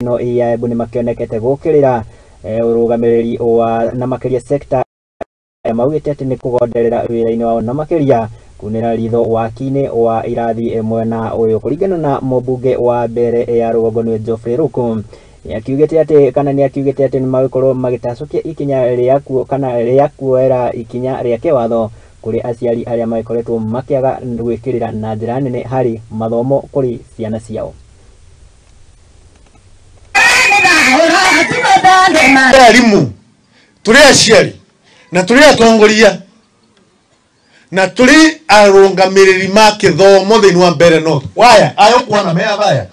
ĩno ya Embu nĩ makĩonekete gũkĩrĩra ũrũgamĩrĩri wa na makĩria sector maugĩte atĩ nĩ kũgonderera wĩra-inĩ wao na makĩria kunĩra ritho waki-inĩ wa irathi mwena ũyũ. Kũringana na mũmbunge wa mbere ya rũgongo nĩ Geoffrey Ruku, nĩakiugĩte atĩ kana nĩakiugĩte atĩ nĩmagũkorwo magĩtacũkia ikinya rĩa kana rĩa kuoera ikinya rĩa kĩwatho kũrĩ aciari arĩa magĩkoretwo makĩaga gwĩkĩrĩra na njĩra nene harĩ mathomo kũrĩ ciana ciao. Arimu tũrĩ aciari na tũrĩ atongoria na tũrĩ arũngamĩrĩri ma kĩthomo thĩinĩ wa Mbeere North. Waya ayo kuona mea baya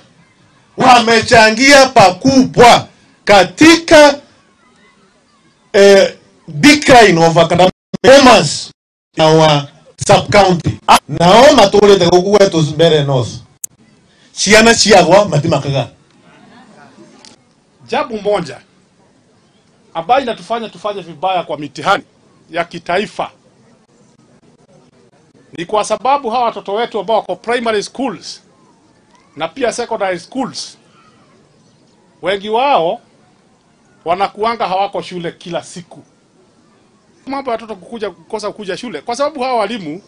wamechangia pakubwa katika decline of academic performance in our sub-county. Nao matũrĩte gũkũ gwetũ Mbeere North, ciana ciagwa matimakaga. Jambo moja ambayo inatufanya tufanye vibaya kwa mitihani ya kitaifa ni kwa sababu hawa watoto wetu ambao wako primary schools na pia secondary schools, wengi wao wanakuanga hawako shule kila siku. Mambo ya watoto kukosa kuja shule kwa sababu hawa walimu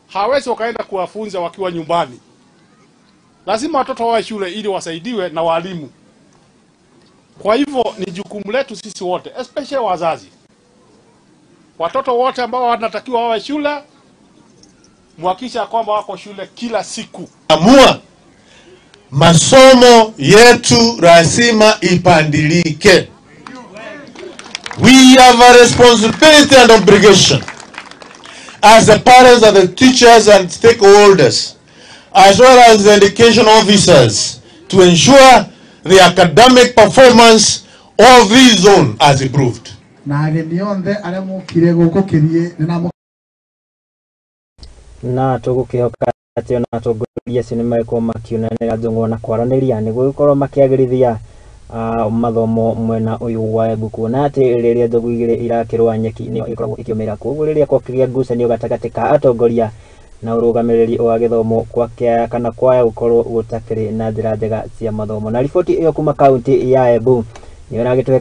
hawawezi wakaenda kuwafunza wakiwa nyumbani. Lazima watoto wawe shule ili wasaidiwe na walimu. Kwa hivyo ni jukumu letu sisi wote, especially wazazi. Watoto wote ambao wanatakiwa wawe shule, muhakikisha kwamba wako shule kila siku. Amua masomo yetu lazima ipandilike. We have a responsibility and obligation as the parents and the teachers and stakeholders, as well as the education officers, to ensure the academic performance of this zone has improved. Na tũgũkĩhoka atĩ ona atongoria acio nĩmagĩkorwo makiunanĩra njũng'wa na kwaranĩria nĩguo gũkorwo makĩagĩrithia mathomo mwena ũyũ wa Embu, kuona atĩ rĩrĩa njogu igĩrĩ irakĩrũa nyeki nĩyo ĩkoragwo ĩkĩũmĩra. Koguo rĩrĩa kwakĩgĩa ngucanio gatagatĩ ka atongoria na ũrũgamĩrĩri wa gĩthomo kwakĩa kana kwaya gũkorwo gũtakĩrĩ na njĩra njega cia mathomo. Na riboti ĩyo kuma kaunti ya Embu nĩyo ĩragĩtũhe.